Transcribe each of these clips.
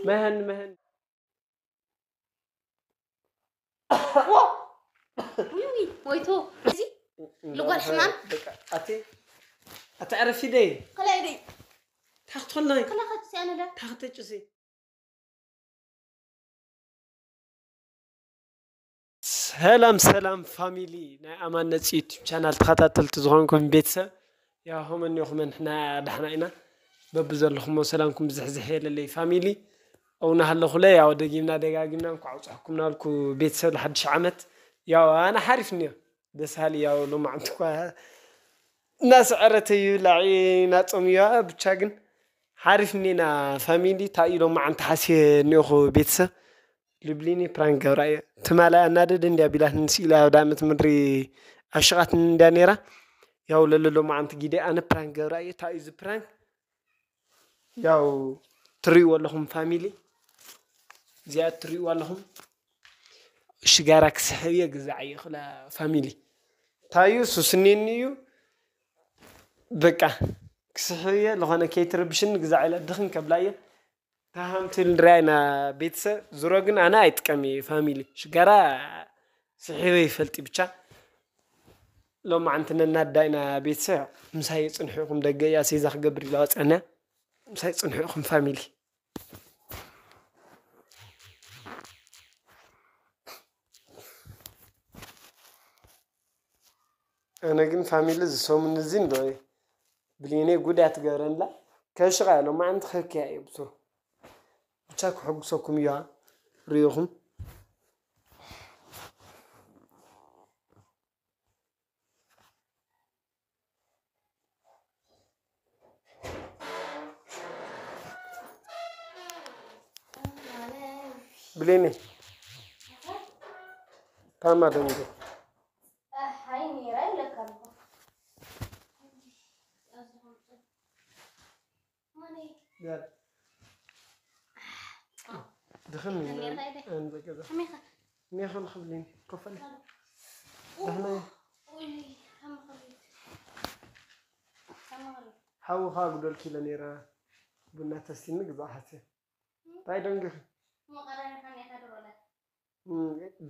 መሀን መሀን ውይ፣ ወይቶ፣ እዚ ልጓል ሕማም። በቃ ኣቲ ኣቲ ዕረፊ ደይ ከላይ ደይ ታክቶልናይ ከላኸት ሲያነዳ ታክተጭሲ ሰላም ሰላም ፋሚሊ ናይ ኣማን ነፂ ዩቱብ ቻናል ተኸታተልቲ ዝኾንኩም ቤተሰብ፣ ያው ሆመን ዮኽመን ሕና ዳሕና ኢና። በብዘለኹሞ ሰላምኩም ዝሕዝሕ የለለይ ፋሚሊ። እውና ሃለኹለ ያው ደጊምና ደጋጊምና እንኳዕ ኣውፅሕኩም ናልኩ ቤተሰብ ለሓድሽ ዓመት። ያው ኣነ ሓሪፍ እኒዮ ደስ ሃሊ ያው ሎማዓንቲ እኳ እናስዐረተ እዩ ላዒ ናጾም እዩ። ብቻ ግን ሓሪፍ እኒና ፋሚሊ። እንታይ እዩ ሎማዓንቲ ሓስየ እኒኦኹ ቤተሰብ ልብሊኒ ፕራንክ ገብራ እየ። ትማላ ኣናደደ እንዲያ ቢላትኒ ስኢላ ኣብ ዳመት ምድሪ ኣሽቓትኒ እንዲያ ነይራ። ያው ለለ ሎማዓንቲ ጊደ ኣነ ፕራንክ ገብራ እየ። እንታይ እዩ እዚ ፕራንክ? ያው ትሪእዎ ኣለኹም ፋሚሊ፣ እዚኣ ትሪእዎ ኣለኹም። ሽጋራ ክስሕብ እየ ግዛዕ እየ ክላ ፋሚሊ። እንታይ እዩ ሱስኔኒ እዩ በቃ ክስሕብ እየ። ዝኾነ ከይትርብሽኒ ግዛዕ ኢለ ድኽን ከብላ እየ። ታሃምቲ ንሪኣ ኢና ቤተሰብ። ዝሮ ግን ኣነ ኣይጥቀም እየ ፋሚሊ። ሽጋራ ስሒበ ይፈልጥ ብቻ። ሎማዓንቲ ነናዳ ኢና ቤተሰብ። ምሳይ ጽንሑ ኢኹም ደገ እያ ሴዛ ክገብር ኢላ ወፅዕና። ምሳይ ጽንሑ ኢኹም ፋሚሊ። ኣነ ግን ፋሚሊ ዝሰሙን እዚ እንዶ ብሊኔ ጉድ እያ ትገብረንላ። ከሽቓ እያ ሎማዓንቲ ከብክያ እየ ብሱሩ። ብቻ ክሕጉሰኩም እያ ሪኢኹም። ብሌኔ ታማ ደንጎ ድኽም ነርካ ኢለ። ኣንበገዛ ከመይኻ? ኔኸል ክብሊን ኮፈል ደህና ውይ፣ ከመኸሪት። ከመኸሪት። ሓውኻ ጉደልኪ ኢለ ነይረ ቡና ተስቲኒ ግዛእ ሓስየ እንታይ ደንግኺ እሞ ቀዳሚኻ እኒኣ ካድሮላት።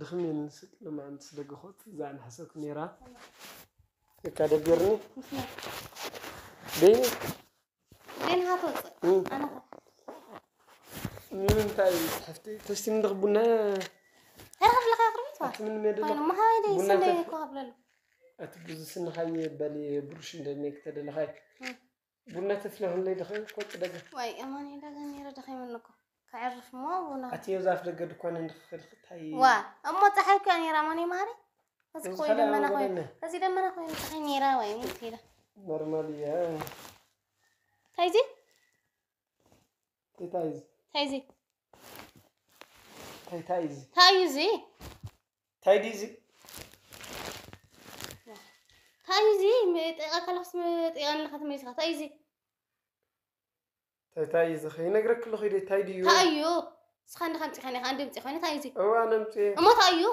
ድኽም ኢልኒ ስቅ ኢለ ማዓንቲ ስደገ ክወፅእ እዛ እናሓሰብኩ ነይራ እካ ደቢርኒ ምስ መን? ደይ ደይንኻ ትወፅእ? እም። ኣነ ኸ? ንምንታይ ሓፍቲ ተስቲኒ ድኽ ቡና እንታይ ከፍልኻ ክርቢት ዋ? ኣቲ ምን መደለ ኮይኑ መሃባይ ደይ ቡና ስንደይ ተፍ- እኮ ከፍለሉ። ኣቲ ብዙ ስንኻየ በሊ ብሩሽ እንደኔ ክተደለኻይ እም። ቡና ተፍልሕለይ ድኸ ቆጭ ደገ ዋይ እማን ደገ ነይረ ደኸመኒ እኮ። ከዕርፍ እሞ ቡና ኣቲ የብዛ ኣፍ ደገ ድኳን እንድኽኽድ ክታይ ዋ እሞ ፀሓይ እኮ ነይራ ማን ማሪ። እዚ እዚ ኮይ ካልእ ደመና ኣወል ኮይኑ እነ። እዚ ደመና ኮይኑ ፀሓይ ነይራ ወይ ምን ከይዳ? ኖርማል እያ እንታይ እዚ? እንታይ እዚ እንታይ እዚ? እንታይ እንታይ እዚ እንታይ እዩ እዚ? እንታይ ድዩ እዚ እንታይ እዩ እዚ? መጠቃ ከለክስ መጠቃ ኣለካ ተመሊስካ እንታይ እዩ እዚ? እንታይ እንታይ እዚ ይነግረክ ኣለኹ ኢደ እንታይ ድዩ እንታይ እዩ? እስኻ እንደ ከምፂ ኸኒ ኸ እንደ ምፂ ኸኒ እንታይ እዩ እዚ? እዋ ነምፅየ እሞ እንታይ እዩ?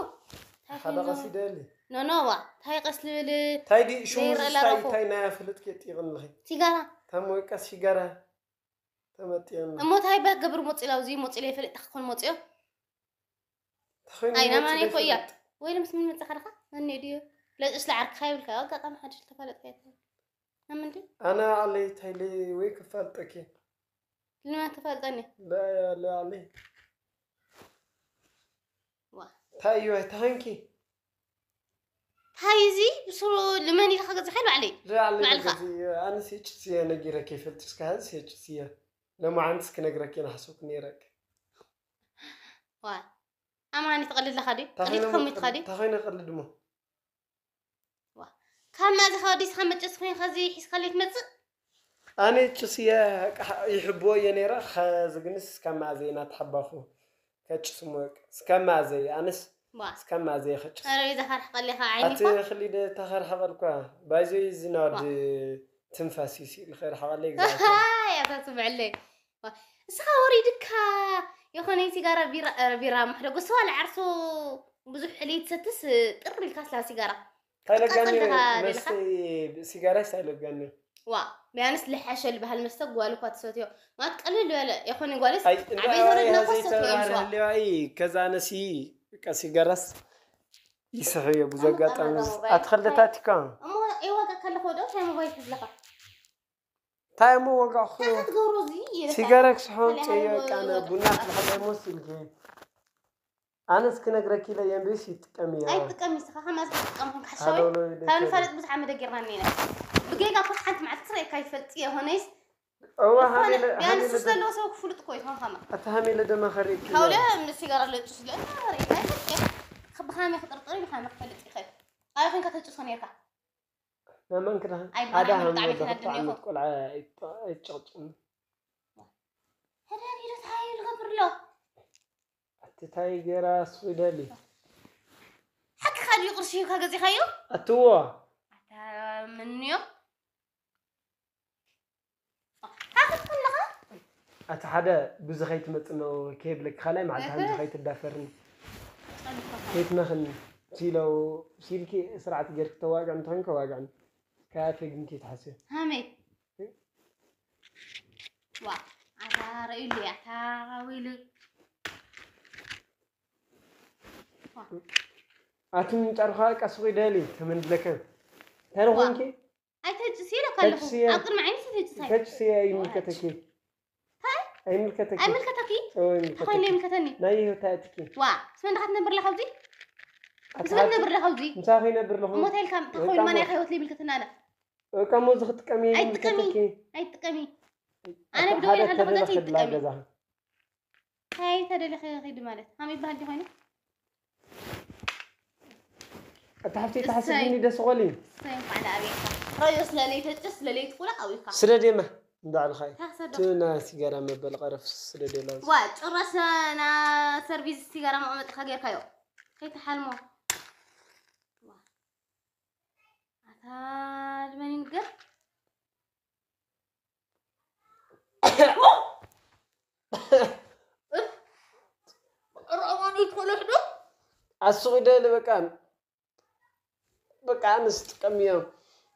እንታይ ሓደ ኮይኑ? ቀስ ይደሊ ኖ ኖ ዋ እንታይ ቀስ ልብል እንታይ ድዩ ሽሙ ዘይረአ እንታይ ኣለኹ። እንታይ ናይ ፍልጥ ከጥይቕን ኣለኺ ሲጋራ ታሞ ቀስ ሽጋራ ተመጥየን እሞ እንታይ ባ ገብር ሞፂላ ኣብዚ ሞፂላ ይፈልጥ ክኾን ሞፂዮ ተኾይኑ ኣይ ይወፅእ ናማን እኮ እያ ዘይፈልጥ። ወይ ለምስ ምን መፅእ ከለካ መን ድዩ ለጭስ ለዓርክካ ይብልካ ኣጋጣሚ ሓድሽ ተፋለጥካ ይትብል ናምን ድዩ ኣነ ኣለይ ታይለ ወይ ክፋልጠኪ ልማ ተፋልጠኒ ለኣለ ዋ እንታይ እዩ ኣይተኸንኪ እንታይ እዚ ብስሩ ልመን ኢልካ ገዚኻ ባዕለይ ለኣለ ባዕልኻ። ኣነስ የጭስ እየ ነጊረኪ ይፈልጥ እስካ ሀዝ የጭስ እየ ለማዓንትስ ክነግረኪ ናሕሰብኩ ነይረክ ዋ ኣማኒ ትቐልድ ኣለኻ ድዩ ቀሊል ከሚትካ ድዩ ታኾይነ ቀልድ ሞ ካብ መዚ ከወዲስካ መጨስ ኮይንካ እዚ ሒዝካለይ ትመፅእ ኣነ ጭስየ ይሕብዎ እየ ነይረ ኸዚ ግንስ እስካብ መኣዘይ እናተሓባኹ ከጭስ ሞ እስካብ መኣዘይ ኣነስ ዋ እስካብ መኣዘይ ከጭስ ኧረ ቤዛ ከርሕቀለካ ኣቲ ዓይኒኳ ክሊደ ተኸርሕቐልኳ ባይዘይ እዚ ናወዲ ትንፋስ ይስኢል ከርሕቐለይ ግዛት ያታ ትብዕለይ እስኻ ወሪድካ የኾነ ሲጋራ ቢራ ቢራ ማሕደጎ ስዋ ንዓርሱ ብዙሕ ሕሊ ትሰትስ ጥር ኢልካ ስላ ሲጋራ ታይለጋኒ ትቃጸል ዲኻ መስተ ደለኻ? ሲጋራ ይሳይለጋኒ ዋ፣ ቢያንስ ልሓሸ ዝበሃል መስተ ጓል እኳ ትሰትዮ። ማለት ቀልል ዝበለ ይኹን ጓልስ ኣይ ዓበይቲ ወለድና እኳ ዝሰትዮ እዮም ስዋ። ህልዋይ ከዛ ነሲ ቀሲ ገረስ ይስሕዮ ብዙ ኣጋጣሚ ኣትኸልደታት እኳ እሞ ይዋጋ ከለኹ ዶ እንታይ ሞባይል ሒዝለኻ እንታይ እሞ ዋጋ እኮ እንታይ ክትገብሮ እዚ ሲጋራ ክስሖን ጨዮ ቃነ ቡና ክትሓለ ሞስ ኢልኪ ኣነስ ክነግረኪ ኢለ የንቤስ ይጥቀም እያ ኣይጥቀም ይስኻ ከማዝ ክትጥቀም ኮንካ ሓሻዊ ካብ ንፋለጥ ብዙሕ ዓመት ደጊርና እኒና ብጌጋ እኮ ሓንቲ መዓልቲ ክርእየካ ይፈልጥ እየ ሆነይስ እዋ ዝኾነ ሃሜለ ቢያንስ ሃሜለ ሱስ ዘለዎ ሰብ ክፍሉጥ እኮ ይኾን ከማ ኣታ ሃሜለ ደማ ከሪእኪ ካብለ ምስ ሲጋራ ለጭ ስለ ርእየካ ይፈልጥ እየ ብኸመይ ክጥርጥር ብኸመይ ክፈልጥ ይኽእል ኣበይ ኮንካ ተጭሶ ነርካ ናመን ክዳ ኣይ ሓደ ብሓመድ ሃሜለ ብጣዕሚ ብክልተ ተናድኒ ዓመት እኮ ቆልዓ ኣይጨቕጭም ሕደር ሂደት ሃይ ልገብር ኣሎ ኣቲ ታይ ገራ ስዊደሊ ሓቂ ካድዩ ቅርሺ ሂብካ ገዚኻዮ ኣትዎ ኣታ ምንዮ ካክት ከለኻ ኣቲ ሓደ ብዙ ከይትመፅእ ነው ከይብለኪ ካልኣይ መዓልቲ ከምዚ ከይትዳፈርኒ ከይትመኽኒ ሲለው ሲልኪ ስርዓት ጌርኪ ተዋግዕ እንተኾይንኪ ዋግዕኒ ከኣትየ ግን ከይትሓስዮ ሃመይ ዋ ኣታ ረእዩሉ ኣታ ወይለይ ኣቲ ምንጫርካ ቀስቑ ይደሊ ተመንድለከ እንታይ ኮንኪ ኣይተጭስ ኢለካ ኣለኹ ተጭስየ። ኣብ ቅድሚ ዓይኒ ተጭስ ኣይ ተጭስየ ኣይምልከተኪ ኣይምልከተኪ ኣይምልከተኪ ኦ ተኾይኑ ኣይምልከተኪ ይምልከተኒ ናይ ህይወት ኣትኪ ዋ ስመ እንዳኻ ትነብር ኣለኻ ኣብዚ ስመ ትነብር ኣለኻ ኣብዚ ምሳኺ ይነብር ኣለኹ እሞ እንታይ ኢልካ ተኾይኑ ወይቃሞ። ማን ኢኻ ህይወት ዘይብልክትና ኣነ እቃሞ እዚ ክትጥቀሚ ኣይትጥቀሚ። ይምልከተኪ ኣይትጥቀሚ ኣቲ ኣነ ብደወል ሓደ ኣለኹ ተደለ ዘት ክብላ ኣይትጥቀሚ ገዛኺ እንታይ ተደለኸ ኺድ ማለት ሃመይ ይበሃል ዲ ኮይኑ ኣቲ ሓፍቲ ተሓስብኒ ደስ ኾሊ ሰይ እንኳዕ ንኣብየካ ረዮ ስለለይ ተጭስ ስለለይ ትኩላ ኣብዩካ ስደዴማ እንዳዕልኻይ ታክሰዶ እቲ ናይ ሲጋራ መበል ቀረፍ ስደዴላ ዋ ጭራሽ ና ሰርቪስ ሲጋራ መቐመጥካ ጌርካዮ ከይተሓልሞ ኣታ ድመን ይንገር ሮማን ይትኮለሕዶ ኣስቑ ይደሊ በቃ በቃ ኣነስ ጥቀምዮ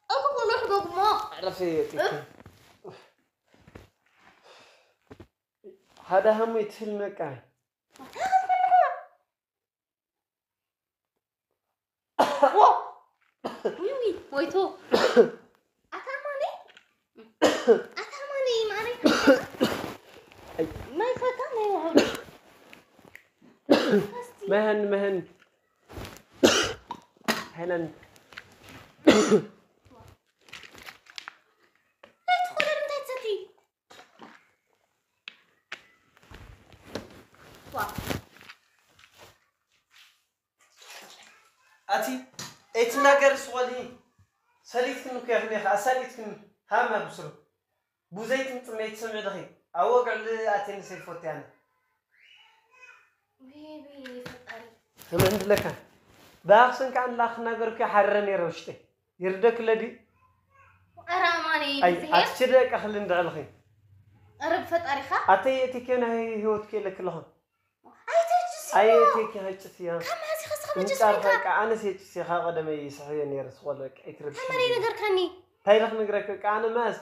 እኮ ኮለሕዶ እሞ ዕረፊ የጥኪ ሓደ ሃሙይ ትህልመቃ ዊዊ ወይቶ ኣታማኒ ኣታማኒ ማሪ ማይ ፈታ ማይ ውሃ መሀን መሀን ሄለን እንታይ ትኾነ እንታይ ትሰቲ ኣቲ ኣይትናገር ስቆሊ ሰሊትክን እኮ ኢኽን ኢኻ ኣሳሊትክን ሃማ ብስሩ ቡዘይትን ጥሜት ሰሚዕ ድኺ ኣብ ወግዕሊ ኣቴኒ ሰይፎት ያነ ዊዊ ፈጣሪ ተመንድለካ ብኣኽስን ከኣ እንዳ ክናገር እኮ ሓረረ ነይረ ውሽጢ ይርደክ ለዲ ኧረ ኣማኒ ኣይ ብዝሄር ኣትሽደቅ ኣኽሊ እንድዕልኺ ኧረ ብፈጣሪኻ ኣተይ እቲኬ ናይ ህይወት ከይለክ ኣለኹ ኣይተጭስ ኣየ እቲኬ ሃጭት እያ ካብ መዓዝ ኢኻ ስኻ መጀስ ምንጻር ኮይንካ በቃ ኣነስ የጭስ እየ ካብ ቀደመይ ይስሕዮ ነይረ ስቆለቅ ኣይትረብሽ ከመይ ነገርካኒ እንታይ ኢለ ክነግረክ በቃ ኣነ ማስ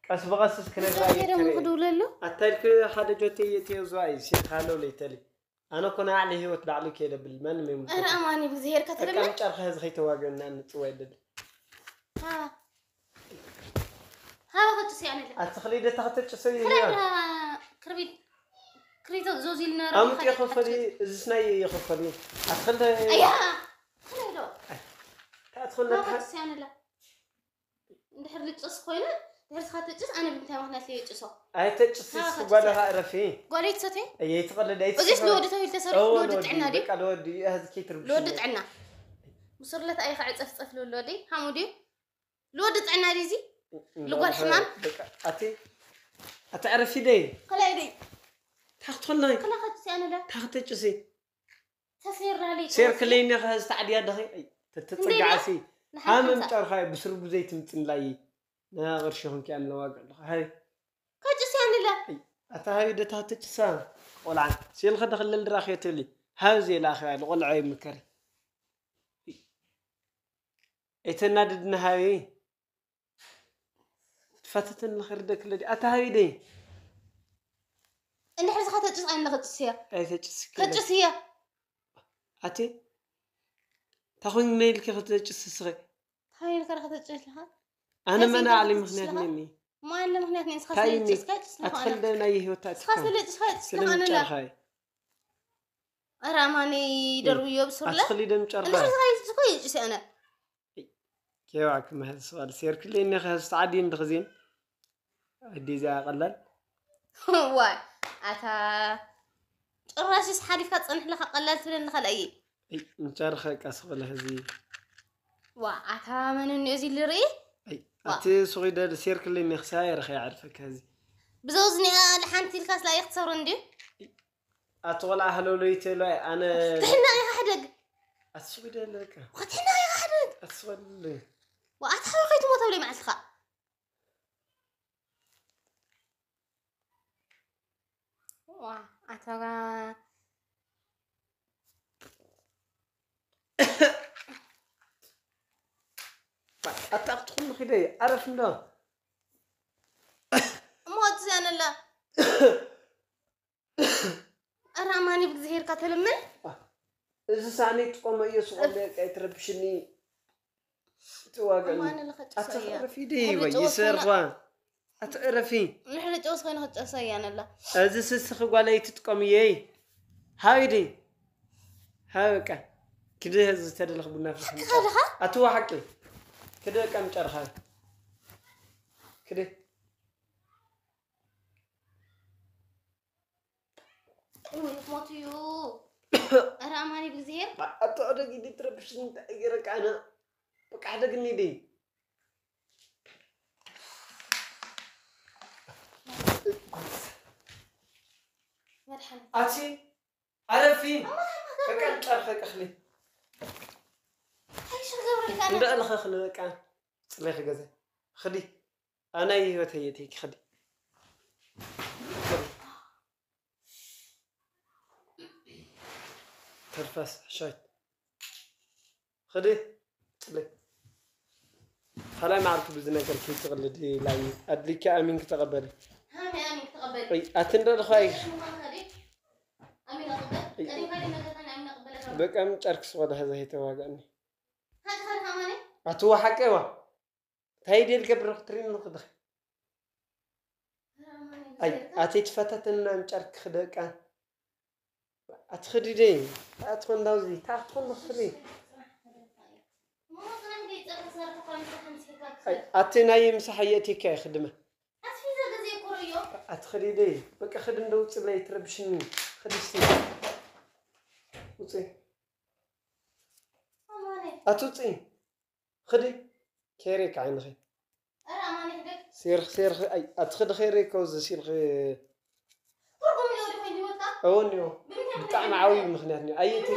ቀስ ብቐስስ ክነግራ ሄዶም ክድውለሉ ኣታይልክ ሓደ ጆቴ የትዮ ዝዋይ ሴት ሃለው ለይተሊ ኣነ እኮ ንባዕሊ ህይወት ባዕሉ ከየለብል ማንም ኧረ የምልከት ኣማኒ ብዝሄር በቃ ከተለምና ምጫርካ ህዚ ከይተዋገና ንጽዋይ ደል ሃባ ከጭስ ያነለ ኣትኽሊ ደታ ከተጭሰ ክረይ ክርቢት ክሪቶ ዞዚል ነረ ኣምጥ የኸፈል እዚስ ናይ የኸፈል ኣትኽልተ ኣያ ክረይ ዶ ኣትኽልተ ሃባ ከጭስ ያነለ እንድሕር ልጭስ ኮይኑ ድሕር ስኻ ትጭስ ኣነ ብምንታይ ምክንያት ለየጭሶ ኣይተጭስስ ሃባ ከጭስ ጓልኻ ያነለ እረፊ ጓለይ ትሰትየ ኣይትቐልድ እዚስ ልወዲ ተባሂሉ ተሰሪሑ ልወዲ ጥዕና ድዩ ልወዲ እህዝኪ ትርብሽ ልወዲ ጥዕና ምስርለት ኣይኸ ዕፀፍፀፍ ልወዲ ወዲ ሃሙ ድዩ ልወዲ ጥዕና ድዩ እዚ ልጓል ሕማም ኣቲ ኣቲ ዕረፊ ደይ ከላይ ድዩ ታክትኾልናይ ከላኸት ሲያነላ ታክተጭሲ ተሴራሊ ሴር ክለይኒ ከዚ ተዓድያ ደኺ ተተጸጋዓሲ ሃመም ጨርኻ ብስርጉ ዘይትምጽንላይ ንቕርሽኹም ኪያ ንዋግዕ ኣለኻ ሃይ ከጭስ ያንለ ኣታ ሃይ ደታ ተጭሳ ቆልዓ ሴልኸ ደኽለል ድራኽ የተሊ ሃብ ዜላኸ ልቆልዓ ይምከሪ ኣይተናድድኒ ሃይ ኣተተን ንኽርደክ ለዲ ኣታ ሃቢደይ። እንድሕር ዝኻ ተጭስ ኣይነ ከጭስ እያ ኣይተጭስኪ ከጭስ እያ ኣቲ ታኾን ነይልኪ ከተጭስ ስኺ ታይል ከረ ከተጭስ ለኻ ኣነ ከዚ መና ኢልካ ዓሊ ከተጭስ ምኽንያት ለኻ? ነኒ ማለ ምኽንያት ነን ስኻ ታይ ስለጭስ ከጭስ ለኻ ኣትኸል ደና ይህወታ ስኻ ስለጭስ ከጭስ ለኻ ኣነላ ስለምጨርኻይ ራማኒ ደርብዮ ብሱርለ ኣትኸሊ ደም ጨርኻ እንድሕር ዝኻ ይጭስ እኮ ይጭስ ኣነ ኬዋ ክመህል ስዋል ሴርክለይ ነኸ ዝተዓዲ እንድኽዜን ኣዲዚኣ ቀላል ዋይ ኣታ ጭራሽስ ሓሊፍካ ትጸንሕ ለኻ ቀላል ትብለኒ ኸልኣየ እንጨርኸ ቀስ በለ ህዚ ዋ ኣታ መን እኒኦ እዚ ልርኢ ኣቲ ሱኺደ ሴርክለይ ነኽሳ የርኸ ይዓርፈካ ህዚ ብዘውዝኒኣ ሓንቲ ኢልካ ስላ ክትሰብሮ እንድዩ ኣቲ ቆልዓ ሃለውለይ ተሎ ኣነ ትሕና ኢኻ ሕደግ ኣቲ ሱኺደ ለካ ትሕና ኢኻ ሕደግ ኣቲ ሱኺደ ኣታ ሓወር ከይትሞት ኣብለይ መዓልትኻ ዋ ኣታ ኣታ ክትኹን ኺደ ዓረፍ እንዶ እሞ እቲ ዘነላ ኣራማኒ ብእግዚሄርካ ተለምን እዚ ሳኒ ትቆመ እዮ ስቆለ ቀይ ትረብሽኒ ትዋገኒ ማነ ለኸጭሰያ ኣትረፊ ደይ ወይ ይሰርኳ ኣትዕረፊ ንሕሪ ጨውስ ኮይነ ከጨሰያ ነላ እዚ ስስኺ ጓለይ ትጥቀምየይ ሃይዲ ሃበቃ ክደ ዝተደለኽ ቡና ፍልሕ ከድኻ ኣትዋ ሓቂ ክደ ቀምጨርኻ ክደ ሞት እዩ ኣረ ኣማኒ ብእግዚሄር ኣቶ ዕደግ ኢዲ ትረብሽኒ እንታይ ገይረካ ኣነ በቃ ሕደግኒ ኢደይ መድሓኒ ኣቲ ዓረፊ በቃ ጨርኸ ቀኽሊ ሓይሽ ክገብረልካ እንደ እልኸ ክሊ በቃ ፅለኺ ገዛ ክዲ ኣናይ ህይወት ህየት ክዲ ተርፋስ ሻይት ክዲ ፅለ ካልኣይ መዓልቲ ብዚ ነገር ከይትቕልድ ኢላኒ ኣድሊኪ ኣሚንኪ ተቐበሊ ሃሚ ኣሚን ተቐበል ኣቲ እንደ እልኸ ኣይ ምዃንካ ድዩ ኣሚን ኣቕበል ቀዲምካ ድዩ ነገርካ ኣሚን ኣቕበለካ በቃ ምጫርክ ስወደ ሀዛ የተዋጋኒ ሃዲ ኸልካ ኣማኒ ኣትዋ ሓቀዋ እንታይ ደል ገብረ ክትሪኒ ንኽድኽ ኣይ ኣተይ ትፈተትና ምጫርክ ክደቃ ኣትኽዲ ደይ ኣትኾን ዳውዚ ታኽትኾን ንኽሪ ኣቲ ናይ ምሳሕ የእቲካ ይኽድመ ኣትኽዲ ደይ በቃ ክዲ እንደውፅለይ ትረብሽኒ ክድስቲ ውፅእ ኣትውፅእ ክዲ ከይረካ ዓይንኺ ሴርኺ ሴርኺ ኣይ ኣትኽዲ ከይረካ እዚ ሲልኺ እዎ እንዲዮ ብጣዕሚ ዓብዩ ምኽንያት እንዲዮ ኣየቴ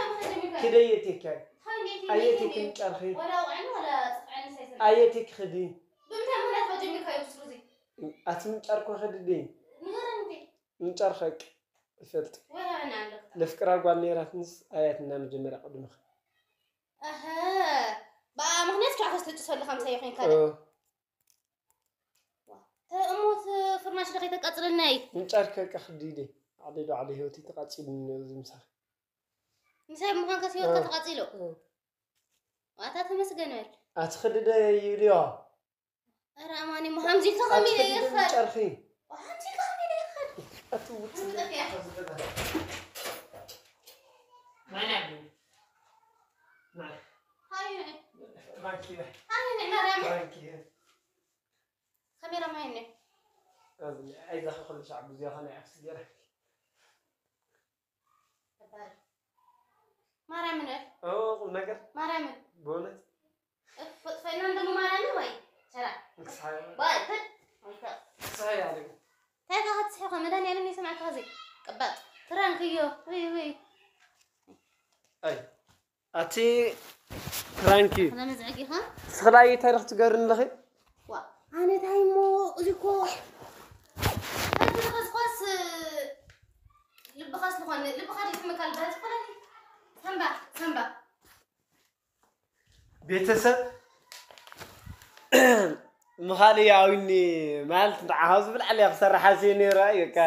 ክደ ኣየቴካ ኣየቴ ክንጨርኺ ኣየቴ ክኽዲ ኣቲ ምንጨርኮ ክዲ ድይ ምንጨርኸቅ ይፈልጥ ለፍቅራ ጓል ነይራትንስ ኣያትና መጀመርያ ቅድምኺ ኣሀ ብኣ ምኽንያት ሻዕ ከስተጭሰሉ ከምሳይ ኮይንካ እሞ እቲ ፍርናሽ ዶ ከይተቃፅለናይ ምንጫር ከቀ ክዲደ ዓደዶ ዓደ ህይወት ተቃፂሉ ነዚ ምሳኺ ምሳይ ምዃንካ ህይወትካ ተቃፂሉ ዋታ ተመስገን በል ኣትኽድደ ይብልዮ ኧረ ኣማኒ ሞ ሃምዚልካ ከመይ ኢለ ይኽእል ጨርኺ ሃምዚልካ ከመይ ኢለ ይኽእል ኣትውፅእ ሃዩ ንዕ ማርያም ካሜራ ማይ ንዕ ኣይዛኸ ኩሉ ሻዕ ብዚያኻ ናይ ዓብሲ ገይረ ማርያምን ቁም ነገር ማርያምን በእውነት ፈናን ደሞ ማርያምን ወይ ሰራ ክሳይ ባይ ፈት ክሳይ ኣለ እንታይ ካ ክትስሕቆ መድሃኒዓለም ይሰማዕካ እዚ ቅባጥ ትራንክዮ ወይ ወይ ኣይ ኣቲ ፕራንኪ ነመዝዕጊኻ ስኽላይ እንታይ ረኽ ትገርኒ ኣለኺ ዋ ኣነ እንታይ እሞ እዚ እኮ እዚ ኸስኳስ ልብኻስ ዝኾነ ልብኻ ድዩ ትምካል በህዝ ኮነ ሰንባ ሰንባ ቤተሰብ ምኻል ኣዊኒ ማለት ንዓ ካብ ዝብል ዓልያ ክሰርሕ ኣዝየ ነይረ። በቃ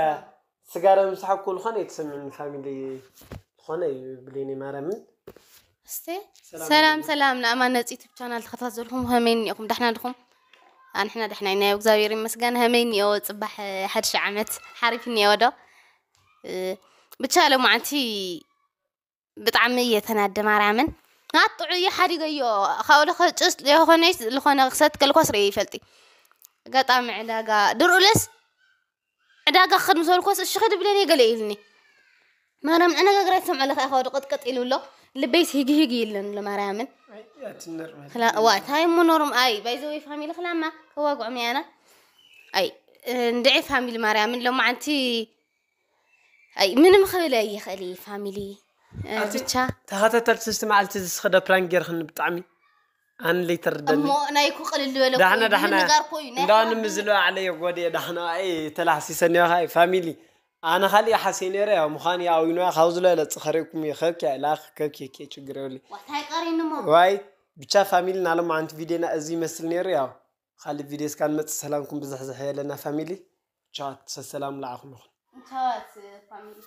ስጋረ ምሳሓኩ ዝኾነ ኣይተሰምዕን ፋሚሊ ዝኾነ እዩ ብሌኒ ማርያምን። እስቲ ሰላም ሰላም ሰላም ንኣማን ነፂ ዩቱብ ቻናል ተኸታተልኩም ከመይ እኒኦኹም? ዳሕና ድኹም? ኣንሕና ዳሕና ኢና እግዚኣብሔር ይመስገን። ከመይ እኒኦ ፅባሕ ሓድሽ ዓመት ሓሪፍ እኒኦ ዶ? ብቻ ለማዓንቲ ብጣዕሚ እየ ተናደ ማርያምን ናጥዑ እየ ሓዲገዮ። ካብኡ ለኸ ጭስ የኾነ ዝኾነ ክሰት ከልኳስ ርእየ ይፈልጢ። ኣጋጣሚ ዕዳጋ ድርኡለስ ዕዳጋ ክኸድ ምስ በልኳስ እሺ ኸዲ ብለኒ ገለ ኢልኒ። ማርያም ኣነጋግራ ይሰምዐ ለካ ኢኻ ወደ ቅጥቅጥ ኢሉ ኣሎ። ልበይስ ሂግ ሂግ ኢለን ኣሎ ማርያምን። ክላ- ዋ እንታይ እሞ ኖርም ኣይ ባይዘወይ ፋሚሊ ክላማ ከዋግዖም ያና ኣይ እንድዒ ፋሚሊ ማርያምን ሎማዓንቲ ኣይ ምንም ክብል ኣይኽእል እየ ፋሚሊ እ፣ ኣቲ- ብቻ ተኸታተልቲ ስቲ መዓልቲ ዝስኸደ ፕራንክ ጌርክኒ ብጣዕሚ ኣን ለይተርደኒ እሞ ናይ ኩ ቅልል ዝበለ ዳሕና ኮይኑ ዳሕና ምንጋር ኮ እዩ ናይ እንዳውን ፋሚሊ። ምዝለዋ ዓለየ ጎድየ ዳሕና ኣይ ተላሕሲሰኒ ኸ ፋሚሊ ኣነ ካሊእ ሓስየ ነይረ ያው ምዃን ያው ይኖ ካብ ዝለለ ጽኸሪኩም ይኸብኪ ላኽ ከብኪ ችግር የብሉ ዋታይ ቀሪንሞ ዋይ ብቻ ፋሚሊ ናሎም ዓንቲ ቪድዮና እዚ ይመስል ነይሩ ያው ካልእ ቪድዮ እስካ ንመጽእ ሰላምኩም ብዝሕዝሕ የለና ፋሚሊ ቻት ሰሰላም ለዓኹም ይኹን ቻት ፋሚሊ